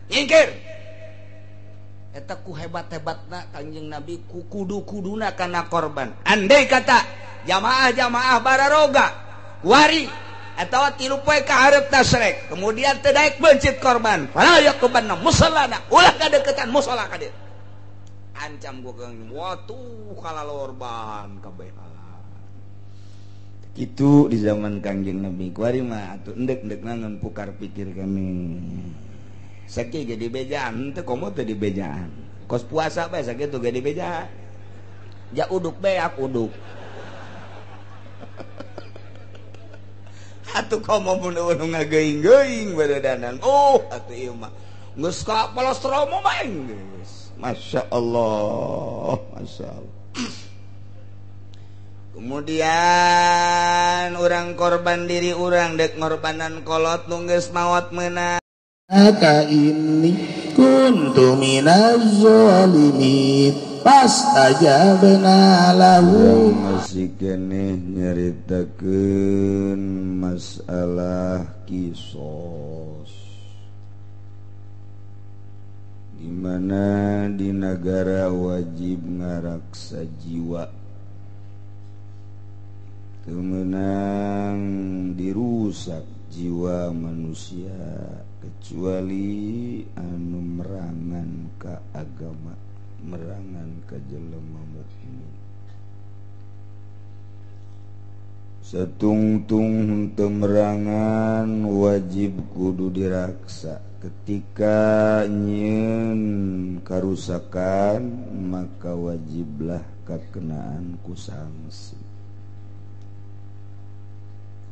Nyingkir. Eta ku hebat-hebatna Kangjeng Nabi ku kudu-kuduna kana korban. Andai kata jamaah-jamaah bararoga wari atau tilu poe ka hareup tasrek, kemudian teu daek beuncit korban. Fala yaqrabanna musallana, ulah kadeukeutan musala ka dieu. Ancam gua keung watuh kalalorban kabehan. Kitu di zaman Kangjeng Nabi kuari mah atuh endek-endek nangan pukar pikir kami. Sakieu ge dibejaan teu komo teu dibejaan. Kos puasa bae sakitu ge dibejaan. Ja uduk beak uduk. Atuh komo mun eueuh nu ngageuing-geuing baredanan. Oh, atuh ieu mah geus ka palostromo mah geus. Masya Allah, Masya Allah. Kemudian orang korban diri orang dek ngorbanan kolot nu geus maot meunang. Ka inni kuntu minaz zalimin fastajabna lahu. Masih keneh nyaritakeun masalah kisos, di mana di negara wajib ngaraksa jiwa, teu meunang dirusak jiwa manusia kecuali anu merangan ka agama, merangan ka jelema mukmin. Satungtung henteu merangan wajib kudu diraksa. Ketika nyieun karusakan maka wajiblah kakenaan ku sanksi.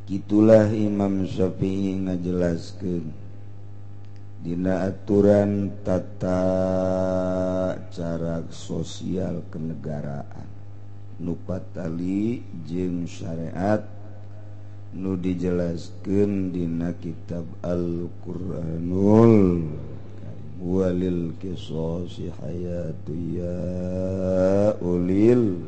Gitulah Imam Syafi'i ngajelaskeun dina aturan tata cara sosial kenegaraan nu patali jeung syariat nu dijelaskeun dina kitab Al-Qur'anul Karim. Walil qisasi hayatu ya ulil.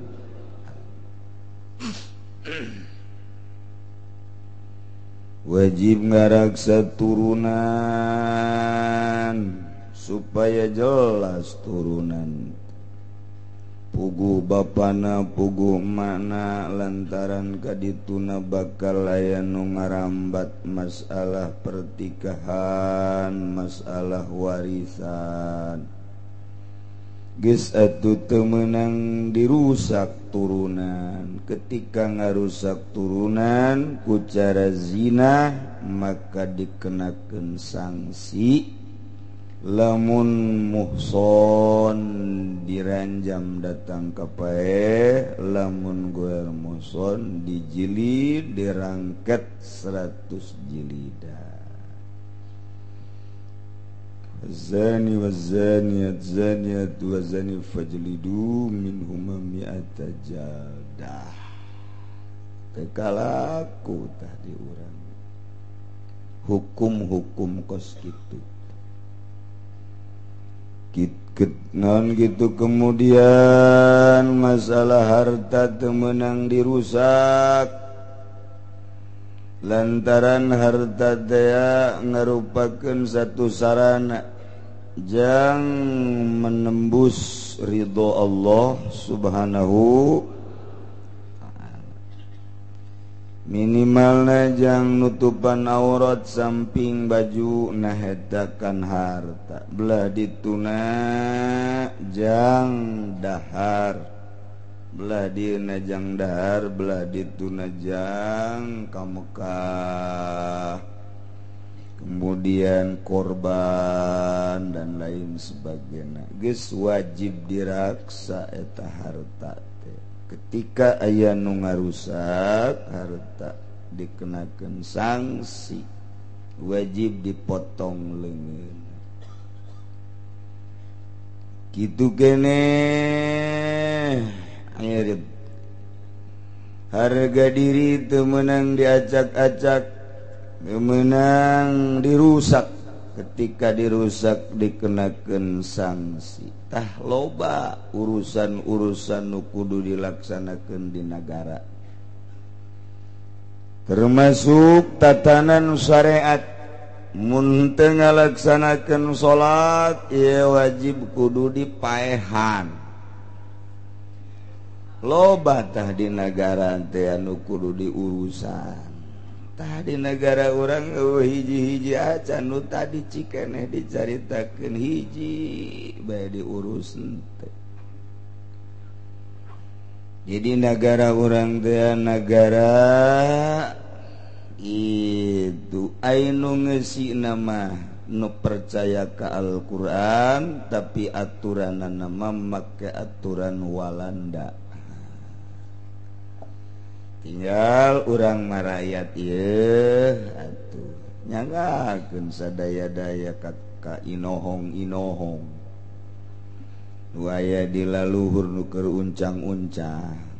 Wajib ngaraksa turunan supaya jelas turunan puguh bapana puguh makna, lantaran kadituna bakal aya nu ngarambat masalah pertikahan, masalah warisan. Geus atuh teu meunang dirusak turunan. Ketika ngarusak turunan ku cara zina maka dikenakeun sanksi. Lamun muhson diranjam datang ka paeh, lamun goer muhson dijilid dirangket 100 jilidan. Zani wazaniyat zaniyat wazani fajlidu minhuma mi'ata jaldah. Tekalaku tah di urang hukum-hukum kos kitu. Non gitu. Kemudian masalah harta teu meunang dirusak lantaran harta dea ngarupakeun satu sarana jang menembus ridho Allah Subhanahu ta'ala. Minimalna jang nutupan aurat samping baju nahedakan harta belah dituna jang dahar, belah dieuna jang dahar, belah dituna jang ka Mekah, kemudian korban dan lain sebagainya. Geus wajib diraksa eta harta teh. Ketika aya nu ngarusak harta dikenakeun sanksi, wajib dipotong leungeun. Kitu keneh harga diri teu meunang diacak-acak, teu meunang dirusak. Ketika dirusak dikenakeun sanksi. Tah loba urusan-urusan nu kudu dilaksanakeun di nagara, termasuk tatanan syariat. Mun teu ngalaksanakeun salat ieu wajib kudu dipaehan. Loba tah di nagara teh anu kudu diurusan. Tah di negara urang eueuh hiji-hiji acan nu tadi cikeneh dicaritakeun hiji bae diurus teh. Jadi negara urang teh nagara itu anu ngeusi nama nu percaya ka Al-Qur'an tapi aturanana mah make aturan Walanda. Tinggal urang marayat ieu atuh nyanggakeun sadaya-daya ka inohong-inohong nu aya di laluhur nu keur uncang-uncang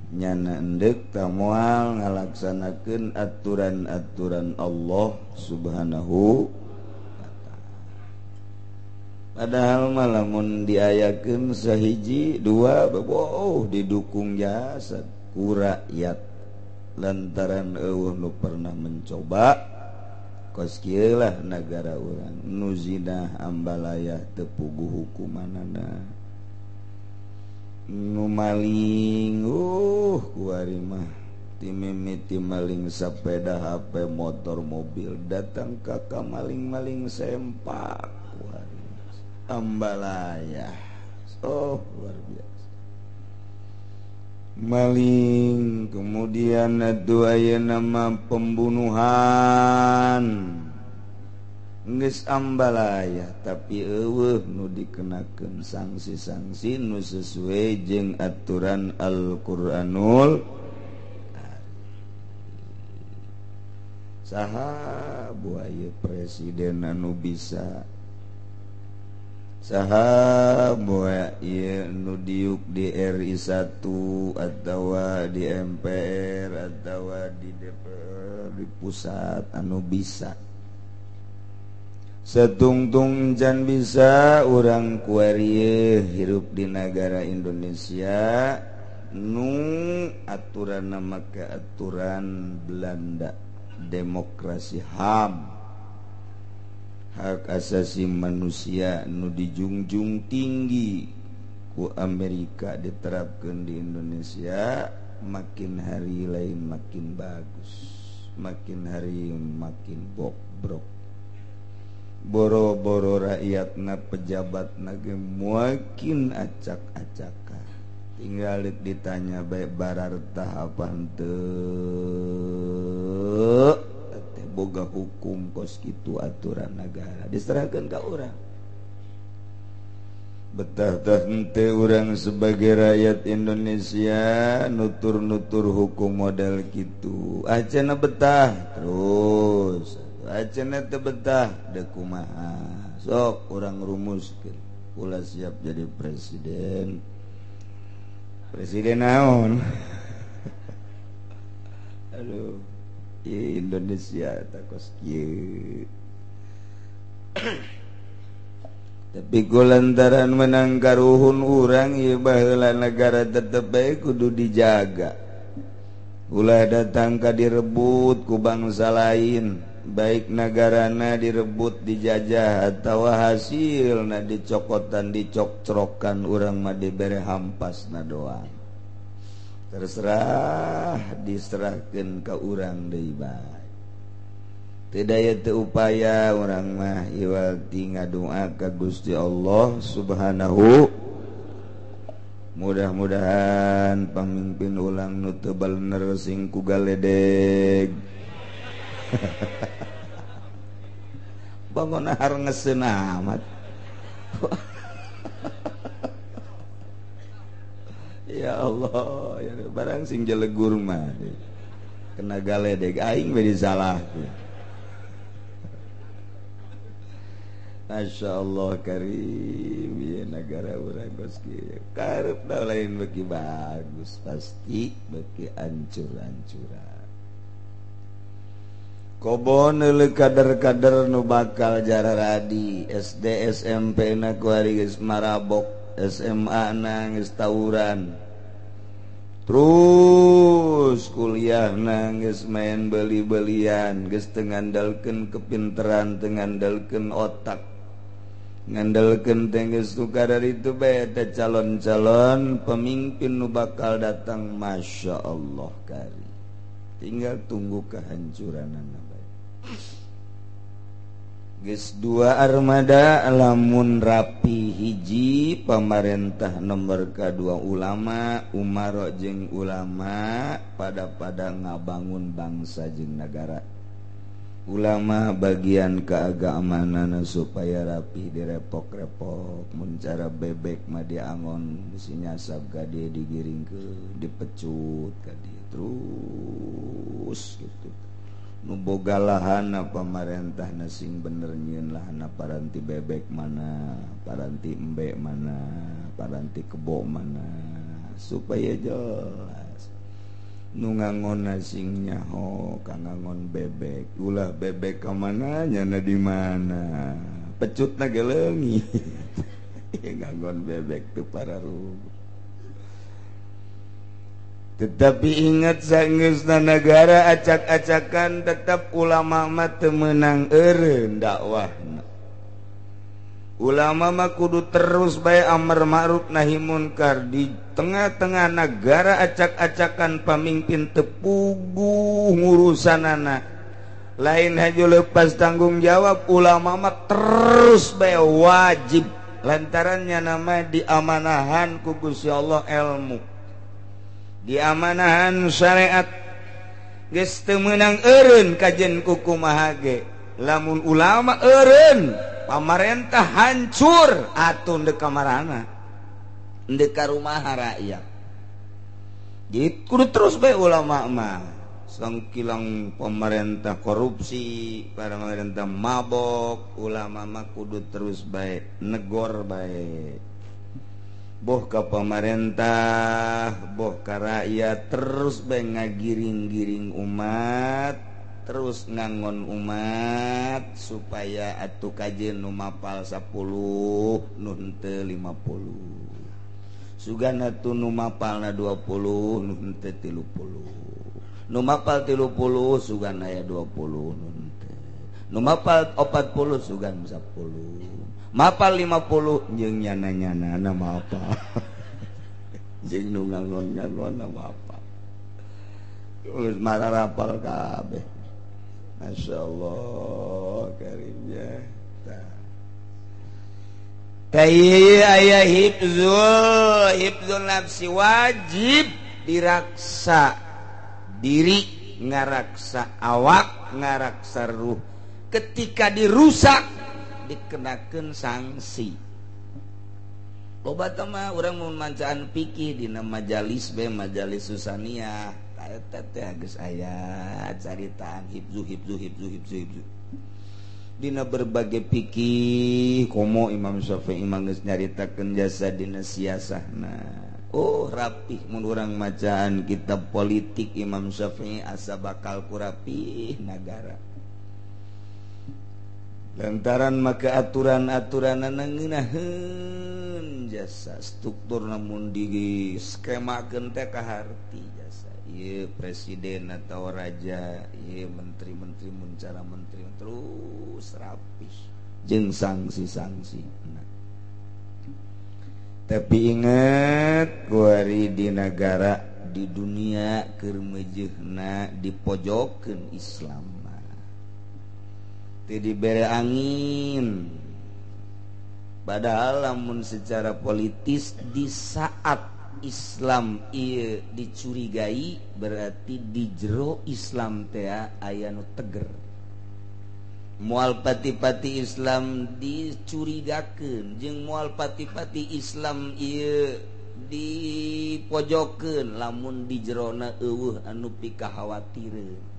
nyana endek ta moal ngalaksanakeun aturan-aturan Allah Subhanahu wa ta'ala. Padahal mah lamun diayakeun sahiji dua boh didukung jasa ku rakyat lantaran eueuh nu pernah mencoba kos kieu lah nagara urang nu zina ambalayah teu puguh hukumanana nu maling kuari mah timimiti maling sepeda HP motor mobil datang ka maling-maling sempak kuari ambalayah oh luar biasa maling. Kemudian atuh aya nama pembunuhan geus ambalaya tapi eueuh nu dikenakeun sanksi-sanksi nu sesuai jeung aturan Al-Qur'anul Karim. Saha buaya presiden anu bisa, saha buaya ieu nu diuk di RI 1 atawa di MPR atawa di DPR di pusat anu bisa. Setungtung can bisa urang kuari hirup di negara Indonesia nu aturan make aturan Belanda, demokrasi HAM, hak asasi manusia nu dijunjung tinggi ku Amerika diterapkan di Indonesia. Makin hari lain makin bagus, makin hari makin bobrok. Boro-boro rakyatna pejabatna ge makin acak-acakan. Tinggal ditanya bae barartah apa henteu teh boga hukum kos kitu aturan negara diserahkeun ka urang. Betah tah henteu urang sebagai rakyat Indonesia nutur-nutur hukum model kitu. Acana betah terus, acana teu betah deuk kumaha. Sok urang rumuskeun ulah siap jadi presiden. Presiden naon? Aduh, Indonesia takos kieu. Tapi ku lantaran menang karuhun urang ieu baheula negara tetep bae kudu dijaga. Ulah datang ka direbut ku bangsa lain, baik nagarana direbut dijajah atawa hasilna dicokotan dicokcrokan urang mah dibere hampasna doang. Terserah diserahkeun ka urang deui bae. Teu daya teu upaya urang mah iwal ti ngadoa ka Gusti Allah Subhanahu. Mudah-mudahan pamimpin ulang nu teu balener sing ku galedeg. Bangun har ngesen amat. Ya Allah, ya barang sing jelegur mah kena galedeg aing we disalahkeun. Masya Allah karim ya negara urang geus kieu. Karepna lain beuki bagus, pasti beuki ancur-ancuran. Kobon euleuk kader-kader nu bakal jararadi SD SMP na kuari geus marabok, SMA na geus tawuran. Terus kuliah geus main beli-belian, geus teu ngandalkeun kepinteran, teu ngandalkeun otak, ngandalkeun teh geus tukar itu bae eta calon-calon pemimpin nu bakal datang. Masya Allah kari, tinggal tunggu kehancuranana bae. Geus dua armada lamun rapi, hiji pamarentah, nomor kedua ulama, umaro jeung ulama pada pada ngabangun bangsa jeung negara. Ulama bagian keagamanana supaya rapi direpok-repok, mun cara bebek mah diangon bisi nyasab ka dieu, digiringkeun, dipecut ka dieu terus gitu. Nu boga lahana pamarentah sing bener nyieun lahana, paranti bebek mana, paranti embe mana, paranti kebo mana, supaya jelas. Nu ngangon sing nyaho ka ngangon bebek, ulah bebek ka mana nyana di mana, pecutna ge leungit. Ngangon bebek tuh para ruh. Tetapi ingat, sanggeusna negara acak-acakan tetap ulama mah teu meunang eureun dakwahna. Ulama mah kudu terus bae amar ma'ruf nahi munkar di tengah-tengah negara acak-acakan, pamimpin teu puguh ngurusanana. Lain haju lepas tanggung jawab, ulama mah terus bae wajib lantarannya nama diamanahan ku Gusti Allah ilmu, diamanahan syariat. Geus teu meunang eureun kajen kukumaha ge, lamun ulama eureun pamarentah hancur atuh ndek kamarana, ndek ka rumah rakyat. Jadi kudu terus bae ulama mah. Sangkilang pemerintah korupsi, para pemerintah mabok, ulama mah kudu terus bae negor bae, boh ka pemerintah boh ka rakyat, terus bae ngagiring-giring umat, terus ngangon umat supaya atuh kajeun nu mapal 10 nu henteu 50, sugan atuh nu mapalna 20 nu henteu 30, nu mapal 30 sugan aya 20 nu henteu, nu mapal 40 sugan 10, mapal 50 jeung nyana-nyana na mapal jeung nu ngangon-ngangon na mapal geus mararapal kabeh. Masya Allah karimnya. Tah aya hifzul hifzul nafsi, wajib diraksa diri, ngaraksa awak, ngaraksa ruh. Ketika dirusak dikenakan sanksi. Loba mah urang mun mancaan pikir dina majalis be majalis susania eta teh geus aya caritaan hifzu hifzu hifzu hifzu hifzu dina berbagai pikir. Komo Imam Syafi'i mah geus nyaritakeun jasa dina siasahna. Oh rapih mun urang macaan kitab politik Imam Syafi'i asa bakal ku rapih nagara. Lantaran maka aturan-aturan ngeunaheun jasa struktur, namun di skemakeun teh kaharti jasa. Ieu presiden atau raja, ieu menteri-menteri mun cara menteri terus rapih jeung sanksi-sanksi. Nah. Tapi ingat kuari di negara di dunia keur meujeuhna dipojokeun Islam. Teu dibere angin. Padahal lamun secara politis di saat Islam ieu dicurigai berarti di jero Islam teh aya nu teger. Moal pati-pati Islam dicurigakeun jeung moal pati-pati Islam ieu dipojokeun lamun di jerona eueuh anu pikakhawatireun.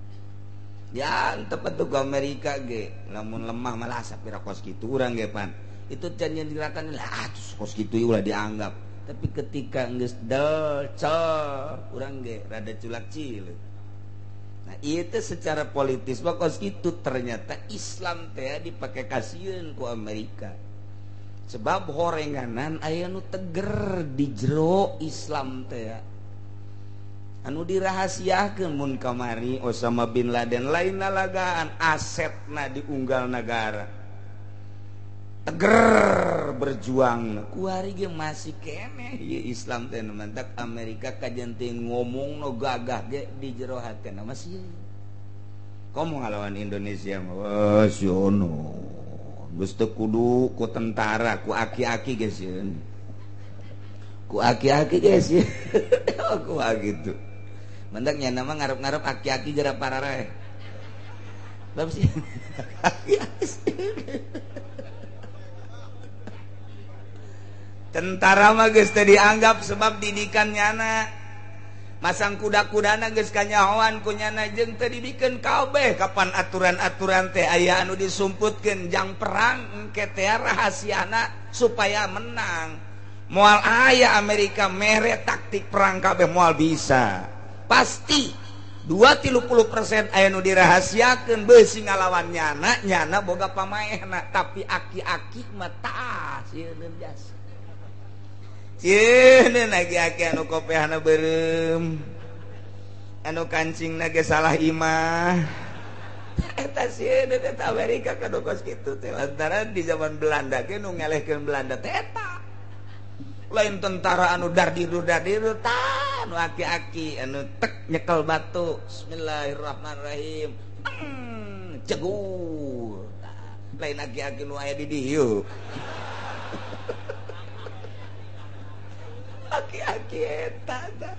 Ya tepat tuh ke Amerika ge lamun lemah malah sapira kos kitu urang ge pan. Itu can yang gerakan lah terus kos kitu ulah dianggap. Tapi ketika geus del cel urang ge rada culak cileuk. Nah itu secara politis mah kos kitu ternyata Islam teh dipake kasieun ku Amerika. Sebab horenganan aya nu teger di jero Islam teh. Anu dirahasiakeun mun kamari Osama bin Laden lain lalagaan asetna diunggal negara. Teger berjuang kuari ge masih keneh ieu Islam teh mantak Amerika kajenting ngomong no gagah ge di jero hatena masih komo ngalawan Indonesia mah wah siono geus teu kudu ku tentara ku aki-aki ge sieun ku aki-aki ge sieun ku gitu mantak nya nama ngarep-ngarep aki-aki jera parareh bab sih aki-aki tentara mah geus teu dianggap sebab didikan nyana masang kuda-kudana geus kanyahoan ku nyana jeung teu dibikeun kabeh kapan aturan-aturan teh aya anu disumputkeun jang perang engke teh rahasiana supaya menang. Moal aya Amerika mere taktik perang kabeh moal bisa. Pasti 20-30% aya nu dirahasiakeun beusi ngalawan nyana, nyana boga pamaehna tapi aki-aki mah tah sieun jasa. Sieun aki-aki anu kopehana beureum anu kancingna ge salah imah eta sieun eta Amerika kanu kos kitu teh lantaran di zaman Belanda ge nu ngelehkeun Belanda teh eta lain tentara anu dardiru dardiru tah anu aki-aki anu tek nyekel batu bismillahirrahmanirrahim cegur lain aki-aki nu aya di dieu aki-aki eta tah.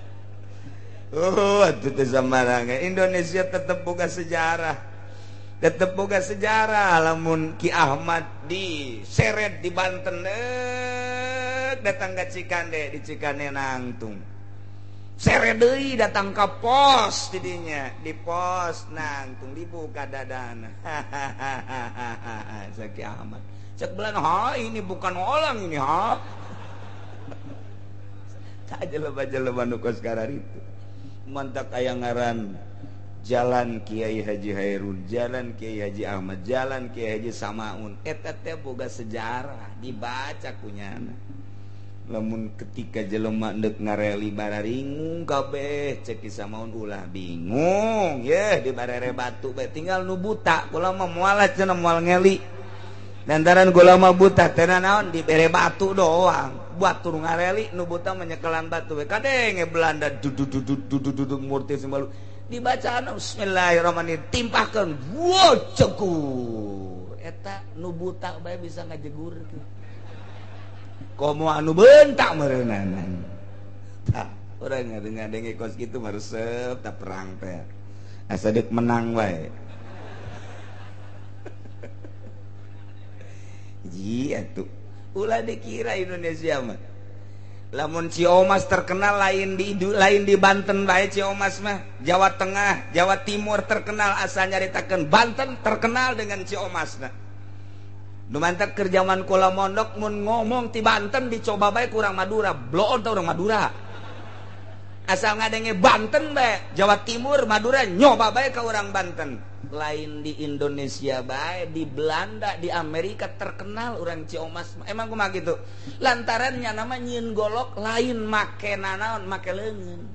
Oh, atuh teh samarangan Indonesia tetep boga sejarah. Tetep boga sejarah lamun Ki Ahmad diseret di Banten datang ke Cikande, di Cikande nangtung. Seret deui datang ka pos didinya, di pos nangtung dibuka dadana. Hahaha Ki Ahmad. Cek belan, ha ini bukan orang ini ha. Jelema-jelema nu kos kararitu mantak aya ngaran Jalan Kiai Haji Hairun, Jalan Kiai Haji Ahmad, Jalan Kiai Haji Samaun eta teh boga sejarah dibaca kunyana. Lamun ketika jelema deuk ngareli bararingung kabeh cek Ki Samaun ulah bingung yeuh di barere batu bae tinggal nu buta kula mah moal cenah moal ngeli lantaran kula mah buta teh naon dibere batu doang batu ngareli nu buta menyekelan batu we kadenge Belanda dududududududud murti sembalu dibacaan bismillahirrahmanirrahim timpahkeun wo cegur eta nu buta bae bisa ngajegurkeun komo anu bentak meureunana tah urang ngadenge kos kitu mah resep tah perang teh asa deuk menang wae ji atuh ulah dikira Indonesia mah lamun Ciomas terkenal lain di Banten bae Ciomas mah Jawa Tengah Jawa Timur terkenal asal nyaritakeun Banten terkenal dengan Ciomas nah nu mantak keur jaman kula mondok mun ngomong ti Banten dicoba bae ku urang Madura bloon teh urang Madura asal ngadenge Banten bae Jawa Timur Madura nyoba bae ka urang Banten lain di Indonesia bae di Belanda di Amerika terkenal orang Ciomas emang kumaha gitu lantarannya nama nyieun golok lain make nanaon make leungeun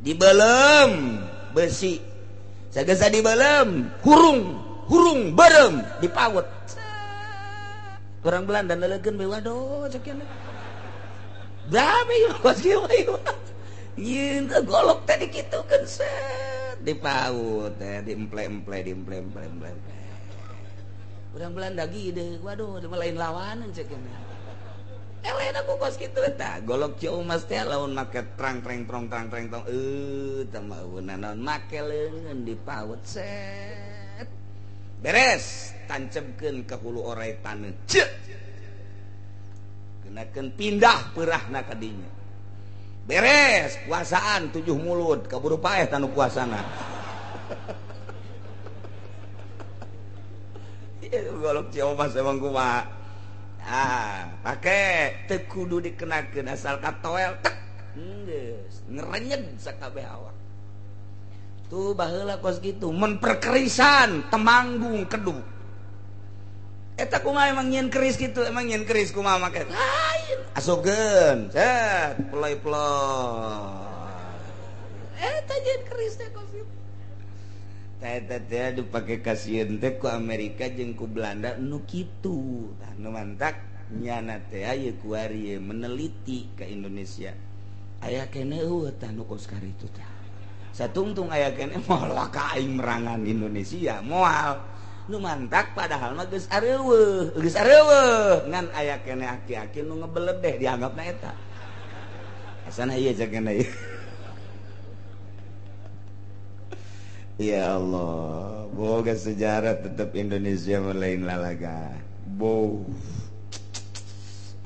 dibelem besi sagesa dibelem hurung hurung berem dipaut orang Belanda nelegeun bae waduh cek ieu berapa ieu kos kieu nyieun golok teh dikitukeun set dipaut teh diemple-emple diemple-emple. Urang Belanda gede, waduh lain lawanan cek ini. Lain aku kos kitu eta. Golok Ciomas teh lamun make trang treng trong trang treng tong teh mah naon make leungeun dipaut set. Beres, tancebkeun ka hulu orai taneuh. Ceuk. Kenakeun pindah peurahna ka dinya. Beres puasaan 7 mulut kaburu paeh tanu puasana. Ieu golok Ciomas emang kumaha. Ah, pake teu kudu dikenakeun asal katoel tek geus ngerenyeg sakabeh awak. Tuh baheula kos kitu mun perkerisan Temanggung Kedu. Eta kumaha emang nyieun keris kitu, emang nyieun keris kumaha make? Lain. Asupkeun, set, peloy-peloy. Eta jeung keris teh kos kitu. Teh teh dipake kasieun teh ku Amerika jeung ku Belanda nu kitu. Tah nu mantak nyana teh ieu kuari meneliti ke Indonesia. Aya keneh eueuh tah nu kos karitu tah. Satungtung aya keneh moal ka aing merangan Indonesia moal. Nu mantak padahal mah geus areuweuh, geus areuweuh ngan aya keneh aki-aki nu ngebeledeh dianggapna eta. Asana ieu jagana ieu. Ya Allah, boga sejarah tetap Indonesia lain lalaga. Bo.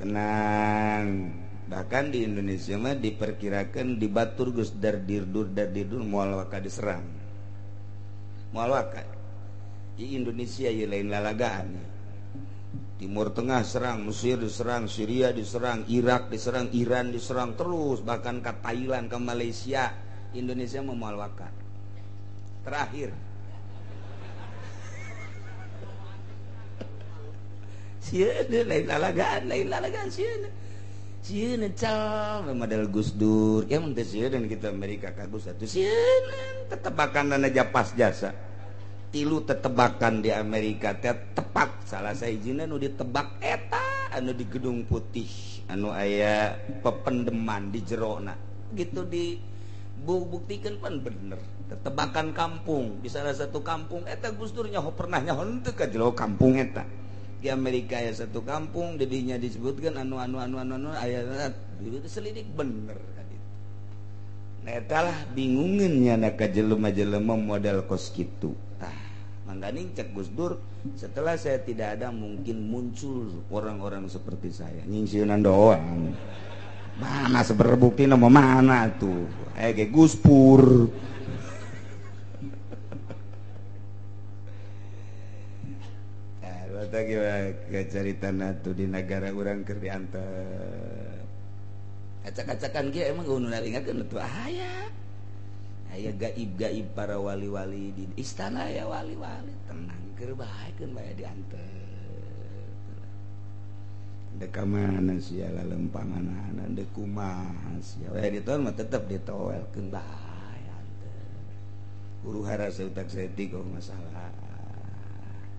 Tenang. Bahkan di Indonesia mah diperkirakan di batur geus dardirdur dardirdur moal waka diserang. Moal waka. Di Indonesia ya lain lalagaan. Timur Tengah serang, Mesir diserang, Syria diserang, Irak diserang, Iran diserang terus, bahkan ke Thailand, ke Malaysia. Indonesia moal waka. Terakhir. Sieun lain lalagaan sieun. Sieun cal model Gus Dur. Ya mun teh sieun kita Amerika ka Gus atuh sieun tetebakan aja pas jasa. Tilu tetebakan di Amerika teh tepat salah sahijina nu ditebak eta anu di Gedung Putih anu aya pependeman di jerona. Gitu di buktikan pan bener. Tetebakan kampung di salah satu kampung eta Gus Dur nyaho pernah nyaho henteu ka jero kampung eta. Di Amerika aya satu kampung dedinya disebutkan anu anu anu anu anu aya itu selidik bener ka ditu. Nah eta lah bingungeun nya ka jelema-jelema model kos kitu. Tah mangganing cek Gus Dur setelah saya tidak ada mungkin muncul orang-orang seperti saya. Nyingsieunan doang. Mana seberbukti nama mana tuh? Ge Gus Pur. Carita tuh di negara urang keur diantep. Acak-acakan ge emang nu naringakeun tuh aya. Aya gaib-gaib para wali-wali di istana aya wali-wali tenang keur bae keun bae diantep. Dek ka mana sia lalempanganana dek kumaha sia. We ditol mah tetep ditowelkeun bae antep. Huru hara seutak saeutik oh masalah.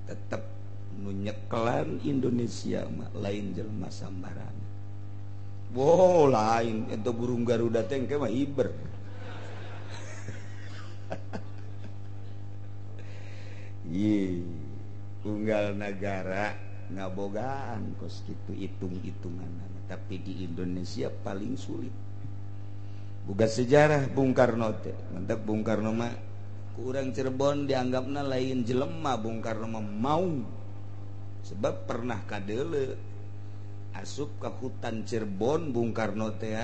Tetep nu nyekelan Indonesia mah lain jelema sambarangan. Wow, lain eta burung Garuda teh engke mah hiber. Ye, unggal nagara ngabogaan kos kitu hitung-hitungan, tapi di Indonesia paling sulit. Boga sejarah Bung Karno teh, mantap Bung Karno mah ku urang Cirebon dianggapna lain jelema Bung Karno mah maung. Sebab pernah kadeule asup ke hutan Cirebon Bung Karno teh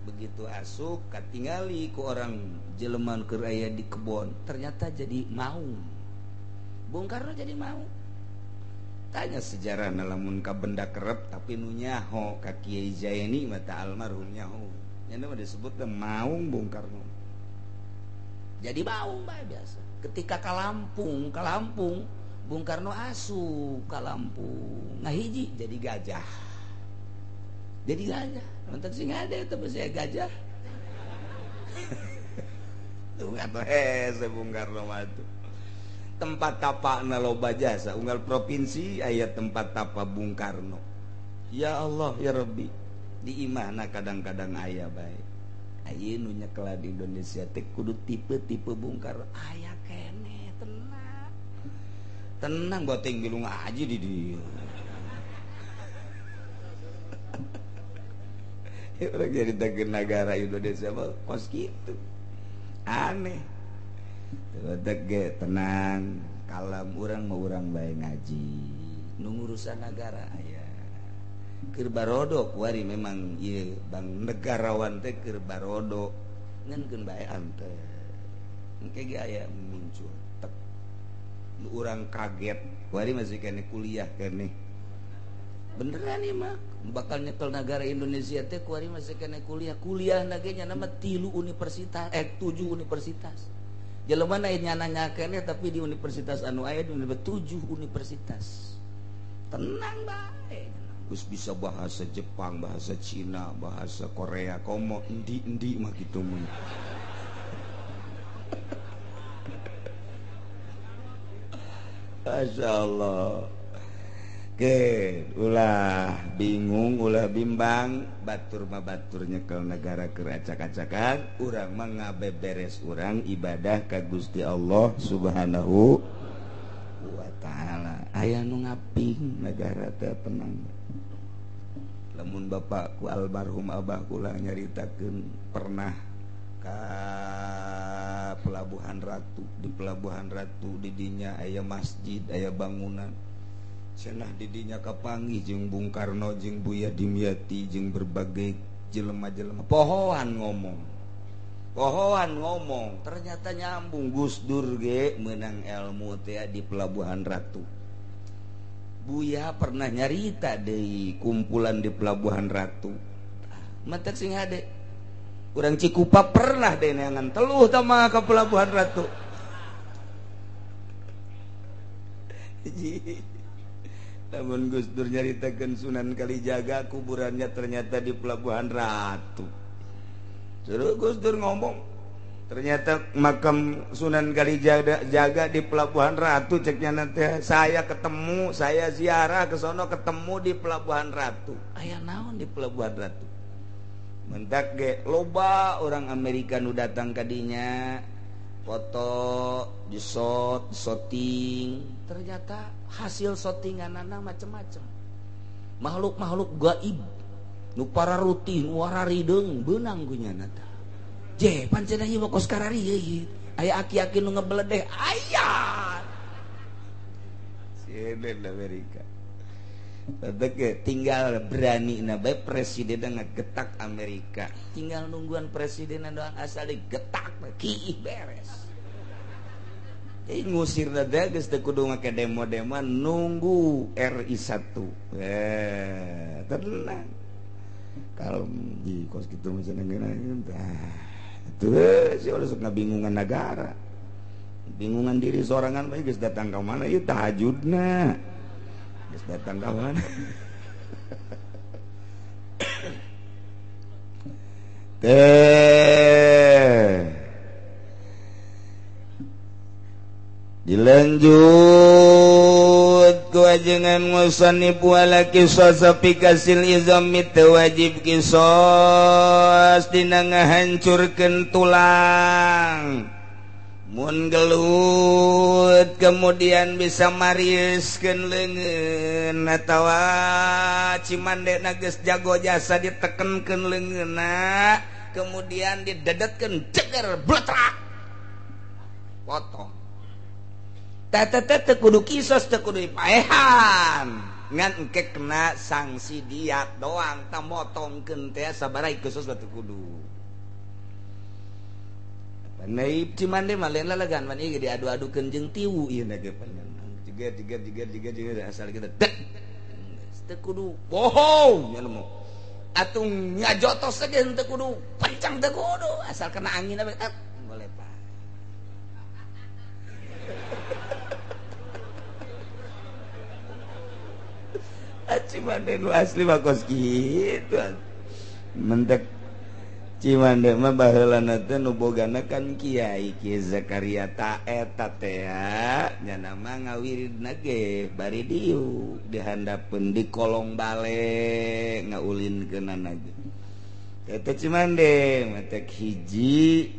begitu asup katingali ku orang jeleman keur aya di kebon ternyata jadi maung. Bung Karno jadi maung. Tanya sejarah lamun ka benda kerep tapi nu nyaho ka Kiai Zaini mata almarhum nyaho. Nya mah disebut maung Bung Karno. Jadi maung bae biasa. Ketika ka Lampung, Bung Karno asup ka Lampung ngahiji jadi gajah. Jadi gajah. Nonton sing ada eta saya gajah. Tuh atuh hese Bung Karno mah tuh. Tempat tapakna loba jasa unggal provinsi aya tempat tapa Bung Karno. Ya Allah ya Rabbi. Di imahna kadang-kadang aya bae. Aya nu nyekelan di Indonesia teh kudu tipe-tipe Bung Karno. Aya keneh tenang. Tenang boteng milu ngaji di dieu. Ya urang jadi dageun nagara Indonesia mah kos kitu. Aneh. Teu ge tenang, kalem urang mah urang bae ngaji. Nu ngurusan nagara aya. Keur barodo kuari memang ieu bang negarawan teh keur barodo ngan keun bae antep. Engke ge aya muncul. Orang kaget kuari masih kene kuliah kene beneran nih mah bakal nyekel negara Indonesia teh kuari masih kene kuliah nage nya nama 3 universitas 7 universitas jelema na nyana kene tapi di universitas anu aya di 7 universitas tenang bae geus bisa bahasa Jepang bahasa Cina bahasa Korea komo endi-endi mah kitu mun. Masya Allah. Oke, ulah bingung, ulah bimbang, batur mah batur nyekel negara keracak-acakan, urang mah ngabeberes urang ibadah ka Gusti Allah Subhanahu wa taala. Aya nu ngaping negara teh tenang. Lamun bapakku almarhum abah kula nyaritakeun pernah ka Pelabuhan Ratu, di Pelabuhan Ratu di dinya aya masjid, aya bangunan. Cenah didinya kapanggih jeung Bung Karno jeung Buya Dimyati jeung berbagai jelema-jelema pohoan ngomong. Pohoan ngomong, ternyata nyambung. Gus Dur ge meunang ilmu teh di Pelabuhan Ratu. Buya pernah nyarita deui kumpulan di Pelabuhan Ratu. Mantek sing hade. Urang Cikupa pernah deui neangan teluh tah mah ka Pelabuhan Ratu. Namun Gus Dur nyaritakeun Sunan Kalijaga kuburannya ternyata di Pelabuhan Ratu. Terus Gus Dur ngomong, ternyata makam Sunan Kalijaga jaga di Pelabuhan Ratu, ceknya nanti saya ketemu, saya ziarah ke sono ketemu di Pelabuhan Ratu. Aya naon di Pelabuhan Ratu? Mentak ge loba orang Amerika nu datang ka dinya, foto, di-shot, shooting, ternyata hasil shootinganana macem-macem. Makhluk-makhluk gaib nu pararuti, nu wararideung beunang ku nyana tah. Je, pancen ieu mah kos karari ieu. Aya aki-aki nu ngebeledeh, aya. Sieun Amerika. Tadek tinggal berani na bae presiden ngegetak Amerika. Tinggal nungguan presiden doang asal digetak kiih beres. Jadi ngusir teh geus teu kudu make demo-demo nunggu RI 1. Tenang. Kalau di kos kitu mah cenah tah. Itu sih ulah sok ngabingungan negara. Bingungan diri sorangan bae geus datang ka mana ieu tahajudna. Geus datang ka mana. Teh dilanjut ku ajengan musannif wala qisas fi kasil izami wajib qisas dina ngahancurkeun tulang mun gelut kemudian bisa mariuskeun leungeun atawa cimandena geus jago jasa ditekenkeun leungeunna kemudian didedetkeun ceger bletrak potong. Tete kudu kisos, teu kudu dipaehan. Ngan engke kena sanksi diat doang, tah motongkeun teh sabaraha kisos teu kudu. Naib Cimande mah lain lalagan man ieu diadu-adukeun jeung tiwu ieu na ge pan. Jeger jeger jeger jeger jeger asal kita dek. Teu kudu bohong nya mah. Atuh nyajotos ge teu kudu, pancang teu kudu, asal kena angin we boleh pak. Cimande nu asli mah kos kitu. Mentek Cimande mah baheulana teh nu bogana kan Kiai Ki Zakaria ta eta teh nya mah ngawiridna ge bari diuk dihandapeun di kolong bale ngaulinkeunana ge. Eta Cimande matek hiji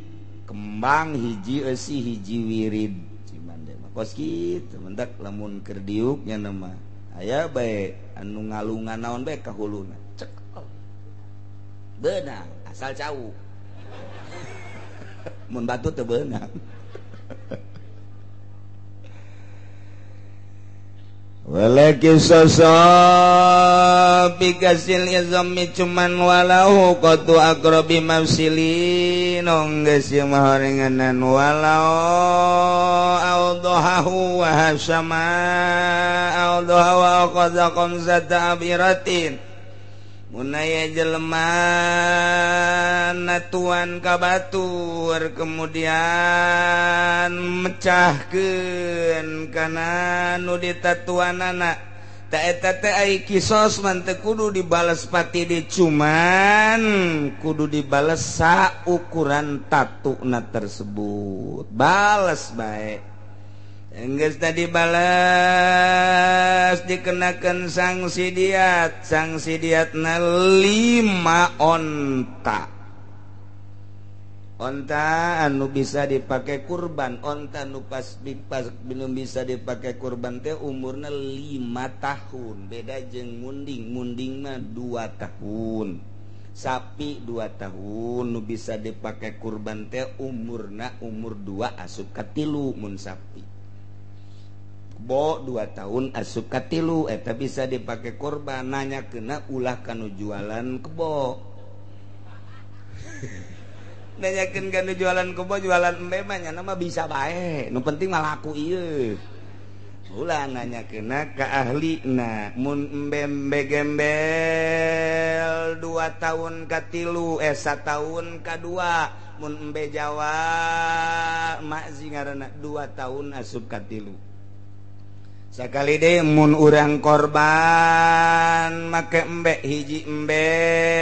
kembang hiji eusi hiji wirid Cimande mah kos kitu. Mentek lamun keur diuk nya mah aya bae anu ngalungan naon bae ka huluna cekel beunang asal cau mun batu teu beunang. Walaki sosobi kasil izami cuman walau qatu aqrabi mafsilin geus ieu mah horenganan walau awdahu wa hasama awdahu wa qadha qamsata abiratin munaya jelema natuan ka batur kemudian mecahkeun kana nu ditatuanana ta eta teh ai kisos man teu kudu dibales pati di cuman kudu dibales saukuran tatuna tersebut bales bae. Enggeus tadi balas dikenakan sanksi diat, sanksi diatna 5 onta. Onta anu bisa dipakai kurban, onta nu pas belum bisa dipakai kurban teh umurna 5 tahun. Beda jeung munding, munding mah 2 tahun. Sapi 2 tahun nu bisa dipakai kurban teh umurna umur 2 asup ka 3 mun sapi. Kebo 2 tahun asup ka 3 eta bisa dipakai kurban. Nanya kena ulah kanu jualan kebo. Nanyakeun kana jualan kebo jualan embe mah nya mah bisa bae, nu penting mah laku ieu. Ulah nanyakeunna ka ahlina, mun embe gembel 2 tahun ka 3 1 tahun ka 2, mun embe Jawa makzi ngaranna 2 tahun asup ka 3. Sakali deui mun urang korban make embe hiji embe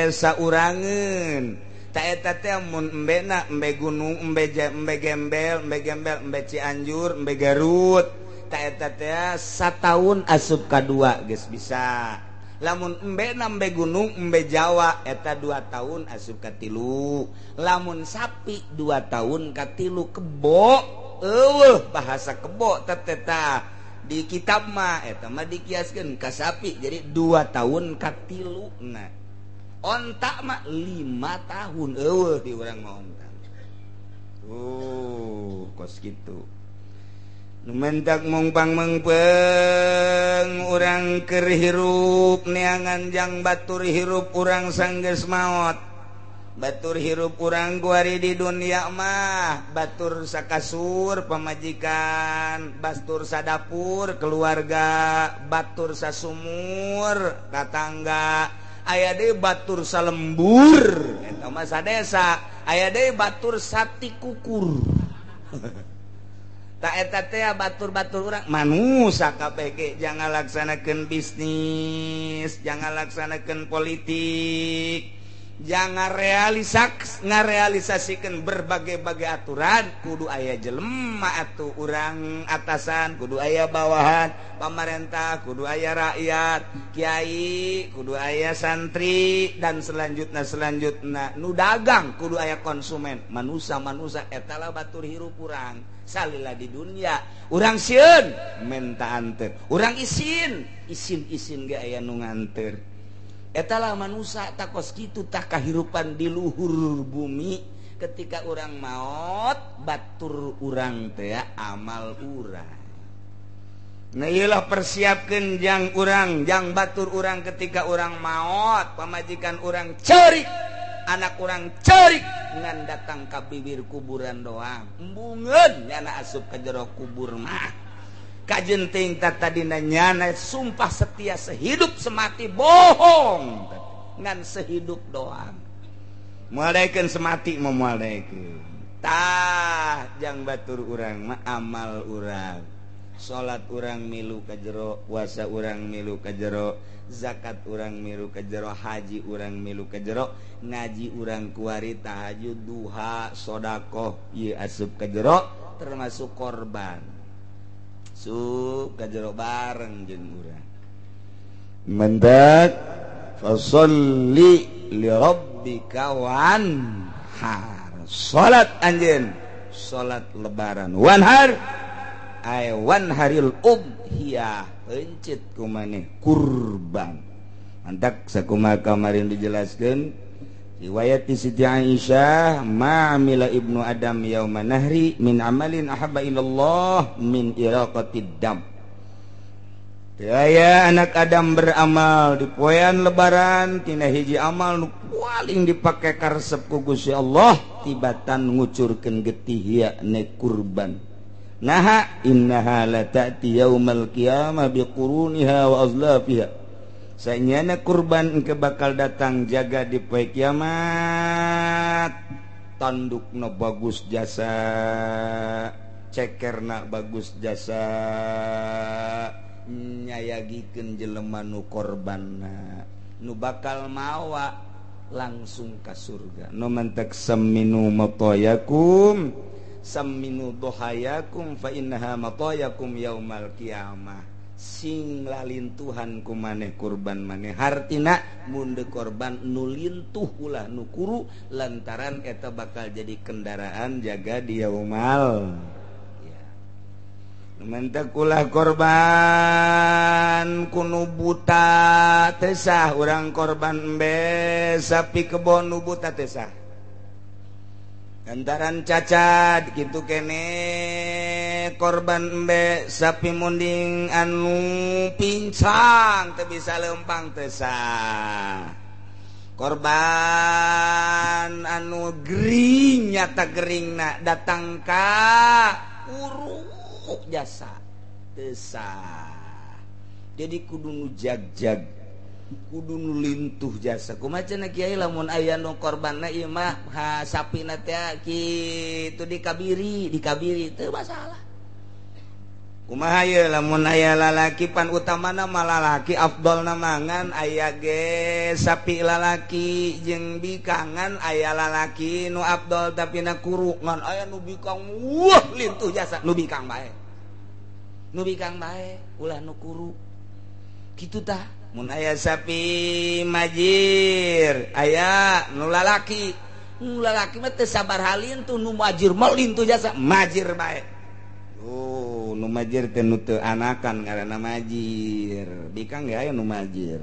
saurangeun. Taeta teh mun embe na embe gunung, embe gembel, embe gembel, embe Cianjur, embe Garut. Taeta teh satahun asup ka 2 geus bisa. Lamun embe na embe gunung, embe Jawa eta 2 tahun asup ka 3. Lamun sapi 2 tahun ka 3 kebo, eueuh bahasa kebo teh tah di kitab mah eta mah dikiaskeun ka sapi jadi 2 tahun ka 3 na. Onta mah 5 tahun eueuh di urang mah onta. Kos kitu. Nu mentak mongpang mengpeng urang keur hirup neangan jang batur hirup urang sanggeus maot. Batur hirup urang kuari di dunia mah batur sakasur pamajikan, batur sadapur keluarga, batur sasumur tatangga. Aya deui batur salembur eta mah sadesa, aya deui batur satikukur. Ta eta teh batur-batur urang manusa kabeh ge jangan laksanakeun bisnis, jangan laksanakeun politik, jangan ngarealisasikeun berbagai-bagai aturan, kudu aya jelema atuh urang atasan, kudu aya bawahan, pamarentah kudu aya rakyat, kiai kudu aya santri, dan selanjutna nu dagang kudu aya konsumen. Manusa-manusa eta lah batur hirup urang salila di dunia. Urang sieun menta anteur, urang isin, isin-isin ge aya nu nganteur. Etalah manusia takos kitu tah kahirupan di luhur bumi. Ketika urang maot batur urang teh amal urang. Nah ieulah persiapkeun jang urang, jang batur urang ketika urang maot, pamajikan urang ceurik, anak urang ceurik, ngan datang ka bibir kuburan doang. Embungeun nyana asup ka jero kubur mah. Kajenting tadina nyana sumpah setia sehidup semati bohong ngan sehidup doang. Moal daekeun semati mah moal daekeun. Tah jang batur urang mah amal urang. Salat urang milu ka jero, puasa urang milu ka jero, zakat urang milu ka jero, haji urang milu ka jero, ngaji urang kuari tahajud, duha, sedekah ieu asup ka jero termasuk korban. Sup ka jero bareng jeung urang. Mendak fasalli li rabbika wanhar. Salat anjeun, salat lebaran wanhar ay wanharil udhiyah, encit kumaneh kurban. Mantak sakumaha kamarin dijelaskeun riwayat Siti Aisyah, ma'amila ibnu Adam yauma nahri min amalin ahabba ilallah min iraqatid dam. Aya anak Adam beramal di poean lebaran tina hiji amal nu paling dipake karesep ku Gusti Allah tibatan ngucurkeun getih yakni kurban. Naha innaha la ta'ti yaumal qiyamah biquruniha wa azlafiha. Sanyana kurban engke bakal datang jaga di poe kiamat. Tandukna bagus jasa, cekerna bagus jasa, nyayagikeun jelema nu korbanna, nu bakal mawa langsung ka surga. Nu mantak saminu matayakum, Samminu dohayakum fa innaha matayakum yaumal qiyamah. Sing lalintuhan ku maneh kurban maneh, hartina mun deuk korban nu lintuh ulah nu kuru, lantaran eta bakal jadi kendaraan jaga di yaumal. Mentakulah korban kunu buta tesah, urang korban embe sapi kebon nu buta tesah. Lantaran cacat gitu kene korban embe sapi munding anu pincang teu bisa lempang tesah. Korban anu gering nyata geringna datang ka uruk jasa tesah. Jadi kudu nu jag-jag, kudu nu lintuh jasa. Kumaha cenah kiai lamun aya nu korbanna ieu mah sapina teh kitu dikabiri, dikabiri teu masalah. Kumaha ye lamun aya lalaki pan utamana mah lalaki afdolna mangan aya ge sapi lalaki jeung bikangan aya lalaki nu afdol tapi na kuru ngan aya nu bikang wah lintuh jasa nu bikang bae. Nu bikang bae ulah nu kuru. Kitu tah mun aya sapi majir aya nu lalaki, nu lalaki mah teu sabar halintuh nu majir mah lintuh jasa majir bae. Oh, nu majir teh nu teu anakan ngaranna majir. Bikang ge aya nu majir.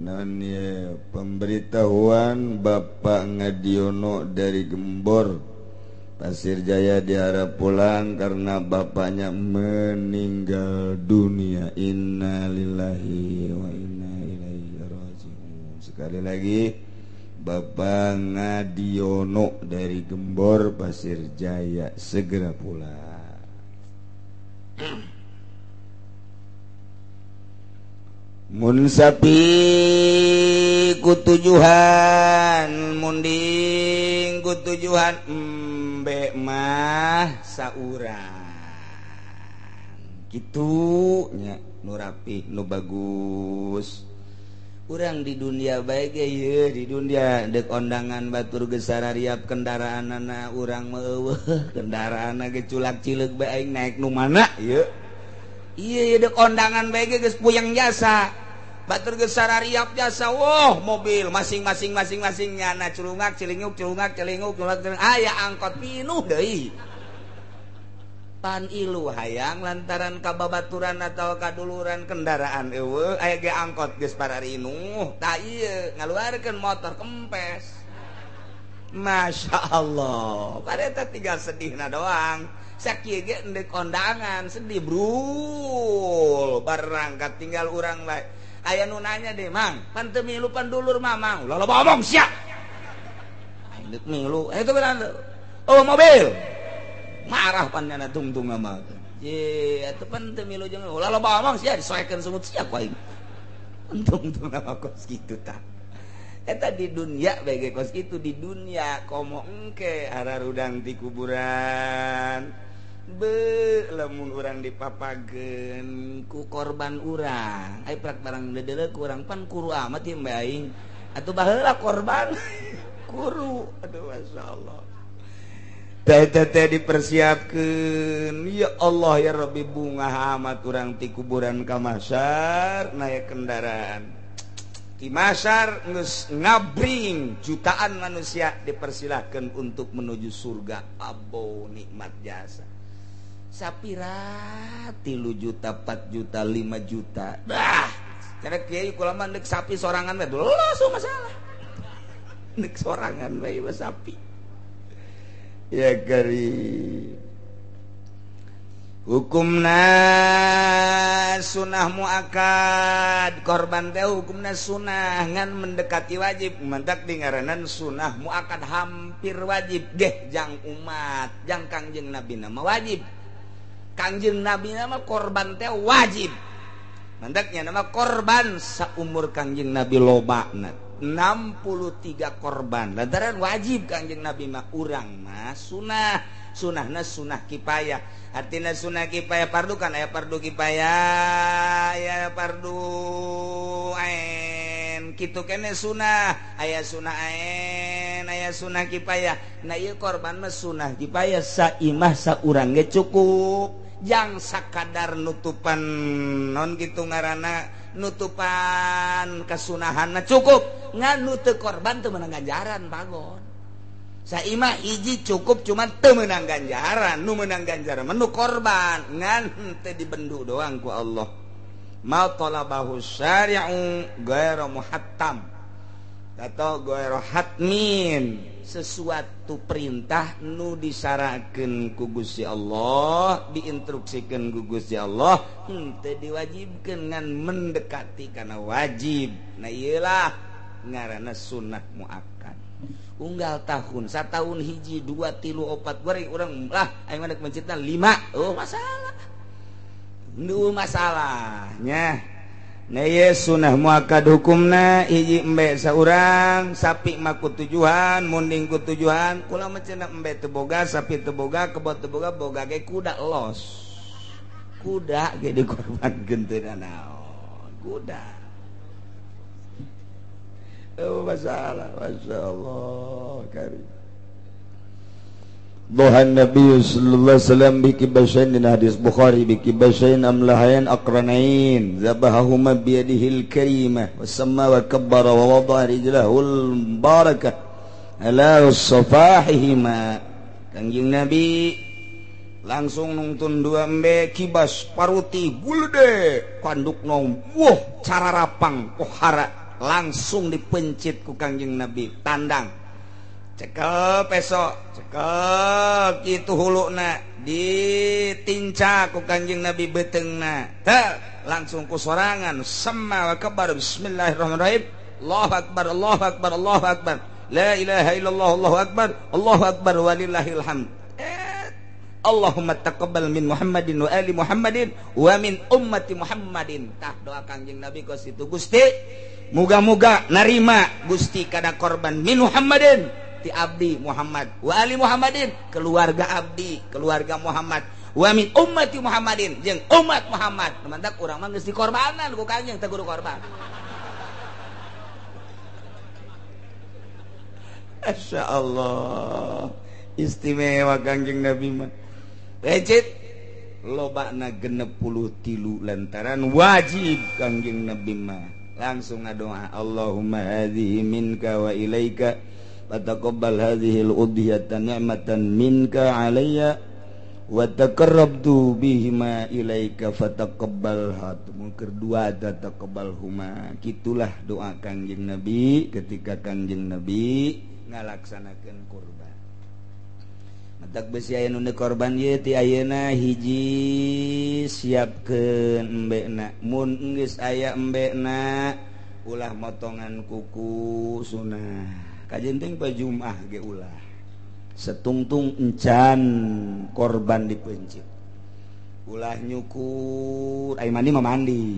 Naon ye pemberitahuan Bapak Ngadiono dari Gembor Pasir Jaya diharap pulang karena bapaknya meninggal dunia. Innalillahi wa inna ilaihi raji'un. Sekali lagi Bapak Ngadiono dari Gembor Pasir Jaya segera pulang. Mun sapi kutujuhan munding kutujuhan embe mah saurang kitu nya nu rapih nu bagus. Urang di dunia bae ge ieu di dunia deuk ondangan batur geus sarariap kendaraanana urang mah eueuh kendaraanna ge culak cileuk bae aing naik nu mana ieu. Iya deuk ondangan bae ge geus puyeng jasa. Batur geus sarariap jasa woh mobil masing-masing masing-masing nyana culungak cilinguk culungak celinguk culungak aya angkot pinuh deui. Pan ilu hayang lantaran kababaturan atau kaduluran kendaraan eueuh aya ge angkot geus pararinuh tah ieu ngaluarkeun motor kempes. Masya Allah pada tinggal sedihna doang. Sakieu ge endek kondangan sedih brul barangkat tinggal urang bae. Aya nu nanya deh mang pan teu milu pan dulur mamang ulah loba omong sia. Aing deuk milu eta bener. Oh mobil marah pan nyana tungtung mah. Ye atuh pan teu milu jeung ulah loba omong sia disoekeun sungut sia ku aing. Tungtung mah kos kitu tah. Eta di dunia bae ge kos kitu di dunia komo engke hararudang ti kuburan. Be lamun urang dipapageun ku korban urang ai prak barang dedeuleuh ku urang pan kuru amat ieu mbe aing atuh baheula korban kuru aduh masyaallah teh teh dipersiapkeun ya Allah ya Rabbi bungah amat urang ti kuburan ka mahsyar naik kendaraan ti mahsyar geus ngabring jutaan manusia dipersilahkan untuk menuju surga abo nikmat jasa sapira 3 juta 4 juta 5 juta bah cara kiai kula mah deuk sapi sorangan we langsung masalah deuk sorangan we mah sapi ya gari hukumna sunah muakad korban teh hukumna sunah ngan mendekati wajib mantak dingaranan sunah muakad hampir wajib geh jang umat jang Kangjeng Nabi nama wajib. Kangjeng Nabi nama korban teh wajib. Mantaknya nama korban saumur Kangjeng Nabi loba 63 korban. Lantaran wajib Kangjeng Nabi mah urang mah sunah. Sunahna sunah kipayah. Artinya sunah kipayah pardu kan aya pardu kipayah, ya pardu ain. Kitu kene sunah, aya sunah ain, aya sunah kipayah. Nah ieu korban mah sunah kipayah saimah saurang ge cukup. Jang sakadar nutupan non kitu ngaranna nutupan kasunahanna cukup. Ngan nu teu korban teu meunang ganjaran pagon. Saimah hiji cukup cuman teu meunang ganjaran, nu meunang ganjaran mah nu korban ngan teu dibendu doang ku Allah. Ma talabahu syari'u ghairu muhattam atau ghairu hatmin, sesuatu perintah nu disarakeun ku Gusti Allah, diinstruksikeun ku Gusti Allah, henteu diwajibkeun ngan mendekati kana wajib. Nah ieu lah ngaranna sunnah muakkad. Unggal tahun, satahun hiji, dua, tilu, opat, goreng orang lah, aing mah dek mencitna lima, oh masalah, nu masalahnya. Nah ieu sunah muakkad hukumna hiji embe saurang, sapi mah ku tujuhan, munding ku tujuhan, kula mah cenah embe teu boga, sapi teu boga, kebo teu boga, boga ge kuda los, kuda ge dikorbankeun teu nanaon, kuda. Oh, masalah, masya Allah, karim. Dohan Nabi sallallahu alaihi wasallam bi kibashain, dina hadis Bukhari, bi kibashain amlahain aqranain zabahahuma bi yadihil karimah wa samma wa kabbara wa wada'a rijlahul barakah ala safahihima. Kangjeng Nabi langsung nungtun dua embe kibas paruti gulde kanduk nong, wah cara rapang pohara langsung dipencit ku Kangjeng Nabi tandang cekel peso cekel kitu huluna ditinca ku Kangjeng Nabi beteungna teh langsung ku sorangan sama wa kabar bismillahirrahmanirrahim Allahu akbar Allahu akbar Allahu akbar la ilaha illallah Allahu akbar Allahu akbar walillahil hamd. Allahumma taqabbal min Muhammadin wa ali Muhammadin wa min ummati Muhammadin. Tah doa Kangjeng Nabi kos itu Gusti muga-muga narima Gusti kada korban min Muhammadin ti abdi Muhammad wa ali Muhammadin keluarga abdi keluarga Muhammad wa min ummati Muhammadin jeung umat Muhammad. Mantak urang mah geus dikorbanan ku Kangjeng teh guru korban. Masya Allah, istimewa Kangjeng Nabi mah. Becit lobana 63 lantaran wajib Kangjeng Nabi mah. Langsung ngadoa Allahumma hadhihi minka wa ilaika fataqabbal hadhihi al-udhiyata ni'matan minka alayya wa taqarrabtu bihima ilaika fataqabbalha. Mungker dua taqabbalhuma. Kitulah doa Kangjeng Nabi ketika Kangjeng Nabi ngalaksanakeun kurban. Matak besi aya nu korban ieu ti ayeuna hiji siapkeun embekna. Mun geus aya embekna ulah motongan kuku sunah. Kajenting poe Jumat ge ulah. Setungtung encan korban dipencit. Ulah nyukur, ai mandi mah mandi.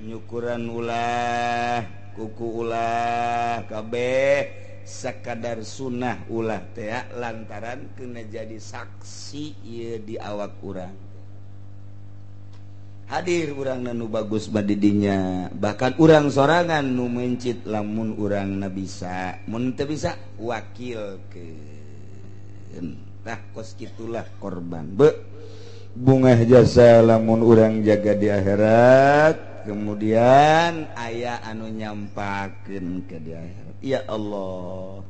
Nyukuran ulah, kuku ulah, kabeh sakadar sunnah ulah teh lantaran kena jadi saksi ieu di awak urang. Hadir urang nu bagus badidinya, bahkan urang sorangan nu mencit lamun urang na bisa, mun teu bisa wakilkeun. Tah kos kitulah korban. Be bungah jasa lamun urang jaga di akhirat, kemudian aya anu nyampakeun ke di akhirat. Ya Allah,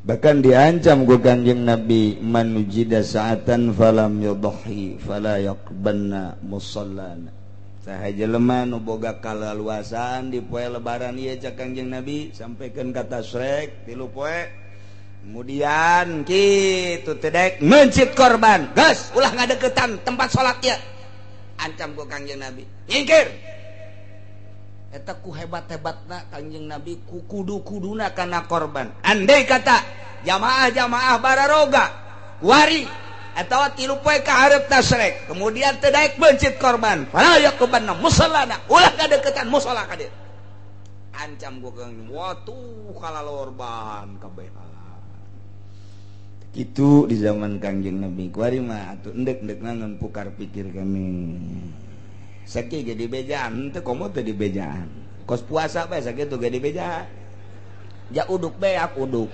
bahkan diancam ku Kangjeng Nabi man wujida sa'atan falam yudhi fala yaqbanna musallana. Saha jelema nu boga kalaluasan di poe lebaran ieu cak Kangjeng Nabi sampaikan kata srek tilu poe kemudian kitu teh daek mencit korban geus ulah ngadeukeutan tempat salat ieu ancam ku Kangjeng Nabi nyingkir. Eta ku hebat-hebatna Kangjeng Nabi ku kudu-kuduna kana korban. Andai kata jamaah-jamaah bararoga wari atawa tilu poe ka hareup tasrek kemudian teu daek mencit korban fala yaqbanna musallana ulah kadeukeutan musala ka dieu ancam ku Kangjeng watuh kalalorban kabehan. Itu di zaman Kangjeng Nabi kuari mah atuh endek-endek nangan pukar pikir kami. Sakieu ge dibejaan teu komo teu dibejaan. Kos puasa bae sakitu ge dibejaan. Ja uduk beak uduk.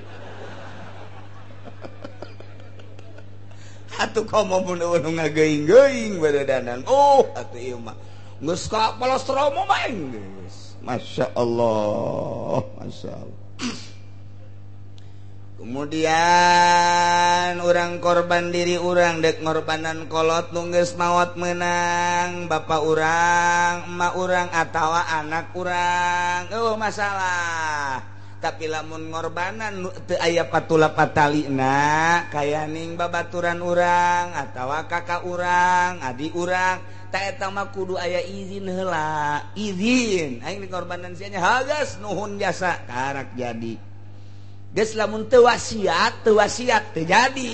Atuh komo mun eueuh nu ngageuing-geuing baredanan. Oh, atuh ieu mah geus ka palostromo bae geus. Masya Allah, Masya Allah. Kemudian orang korban diri orang dek ngorbanan kolot nu geus maot menang bapak urang, emak urang atawa anak urang. Oh masalah. Tapi lamun ngorbanan teu aya patula patalina kayaning babaturan urang atawa kakak urang, adik urang, ta eta mah kudu aya izin heula. Izin aing dikorbanan sia nya hagas nuhun jasa karak jadi. Geus lamun teu wasiat teu jadi.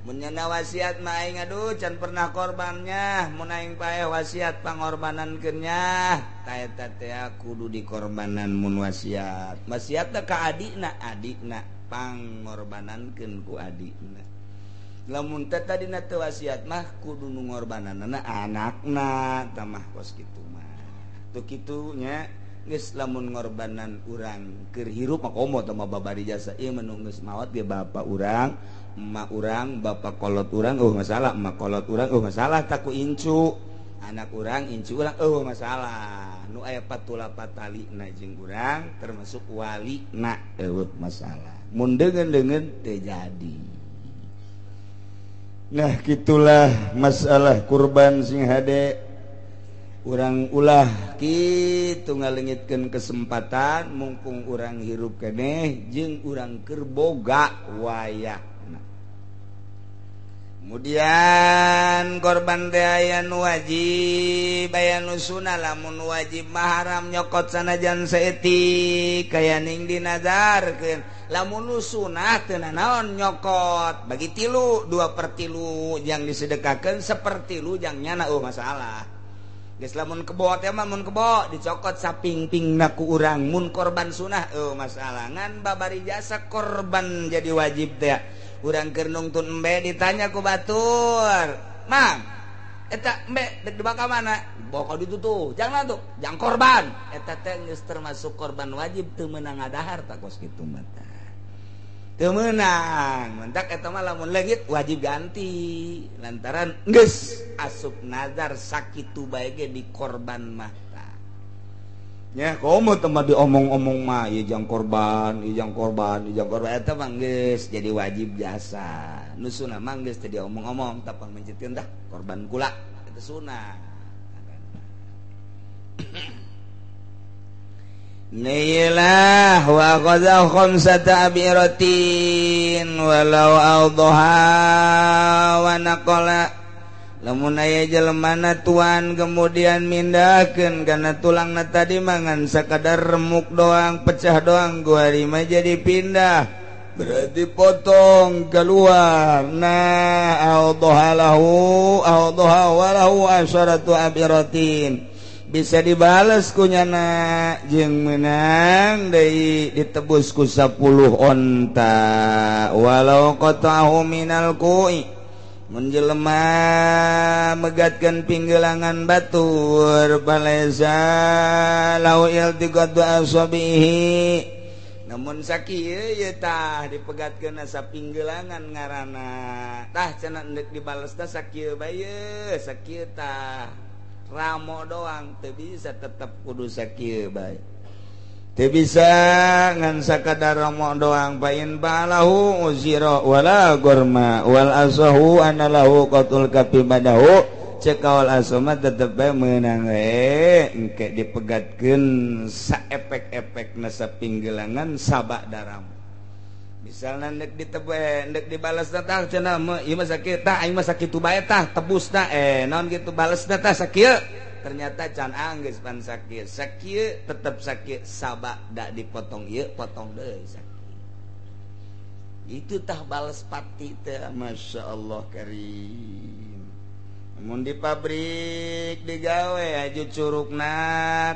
Mun nyana wasiat mah aing aduh can pernah korbannya, mun aing paeh wasiat pangorbanankeun nya, ta eta teh kudu dikorbanan mun wasiat. Wasiat teh ka adikna, adikna pangorbanankeun ku adikna. Lamun teh tadina teu wasiat mah kudu nu ngorbananna anakna, tah mah kos kitu mah. Teu kitu nya geus lamun ngorbanan urang keur hirup mah komo teh mah babari jasa ieu mah nu geus maot ge bapa urang, emak urang, bapak kolot urang, oh masalah, emak kolot urang, oh masalah, taku incu, anak urang, incu urang, oh masalah. Nu aya patula patali na jeung urang, termasuk wali na, eueuh masalah. Mun deungeun-deungeun teu jadi. Nah, gitulah masalah kurban sing hade. Urang ulah kitu ngalengitkeun kesempatan mumpung urang hirup keneh jeung urang keur boga wayah. Kemudian korban teh aya nu wajib aya nu sunah. Lamun wajib mah haram nyokot sanajan saeutik kayaning dinazarkeun. Lamun nu sunah teu nanaon nyokot bagi tilu, 2/3 jang disedekahkeun, 1/3 jang nyana eueuh masalah. Geus lamun kebo teh mah mun kebo dicokot sapingpingna ku urang. Mun korban sunah eueuh masalah. Ngan babari jasa korban jadi wajib teh. Urang keur nungtun embe ditanya ku batur, "Mang, eta embe dek dibaka mana?" "Bawa ka ditu tuh." "Jangan tuh, jangan korban." Eta teh geus termasuk korban wajib teu meunang ngadahar tah kos kitu mah tah. Teu meunang, mentak eta mah lamun leungit wajib ganti. Lantaran geus asup nazar sakitu bae ge dikorban mah tah. Nya komo teh mah diomong-omong mah ieu jang korban, ieu jang korban, ieu jang korban eta mah geus jadi wajib jasa. Nu sunah mah geus teu diomong-omong tapang mencitkeun tah korban kula eta sunah. Nilah wa qadha khamsata abiratin walau awdaha wa naqala. Lamun aya jelemana tuan kemudian mindahkeun kana tulangna tadi mangan sakadar remuk doang, pecah doang, guari mah jadi pindah, berarti potong keluar. Nah, awdaha lahu awdaha walahu asharatu abiratin, bisa dibales ku nyana jeung meunang deui ditebus ku 10 onta. Walau qata'ahu minal ku'i, mun jelema megatkeun pinggelangan batur balaisa lau iltiqatu asabihi, namun sakieu ye tah dipegatkeun sapinggelangan ngaranna tah cenah endek dibales tah sakieu bae sakieu tah ramo doang teu bisa, tetep kudu sakieu bae teu bisa ngan sakadar ramo doang. Pain balahu uzira wala gorma wal asahu anallahu qatul kafi badahu. Cek kaul asoma tetep bae meunang we engke dipegatkeun saepek-epekna sapinggelangan sabak daram. Misalna ndek ditebe ndek dibales tah cenah ieu mah sakieu tah aing mah sakitu bae tah tebusna naon kitu balesna tah sakieu. Ternyata can anggeus pan sakieu sakieu tetep sakieu sabak dak dipotong ieu potong deui sakieu. Itu tah bales pati teh Masya Allah karim. Mun di pabrik digawe aju curugna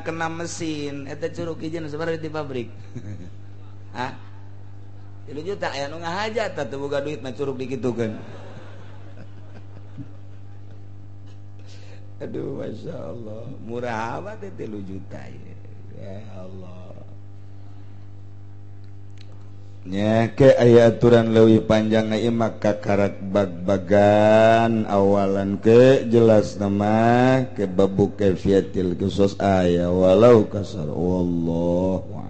kena mesin eta curug ijen sabaraha di pabrik? Hah? 3 juta aya nu ngahajat tah teu boga duit mah curug dikitukeun. Aduh, masya Allah, murah amat teh 3 juta ya. Ya Allah. Nya ke aya aturan leuwih panjang ieu maka karak bag-bagan awalan ke jelas nama ke babu kaifiyatil qisas aya walau kasar wallahu.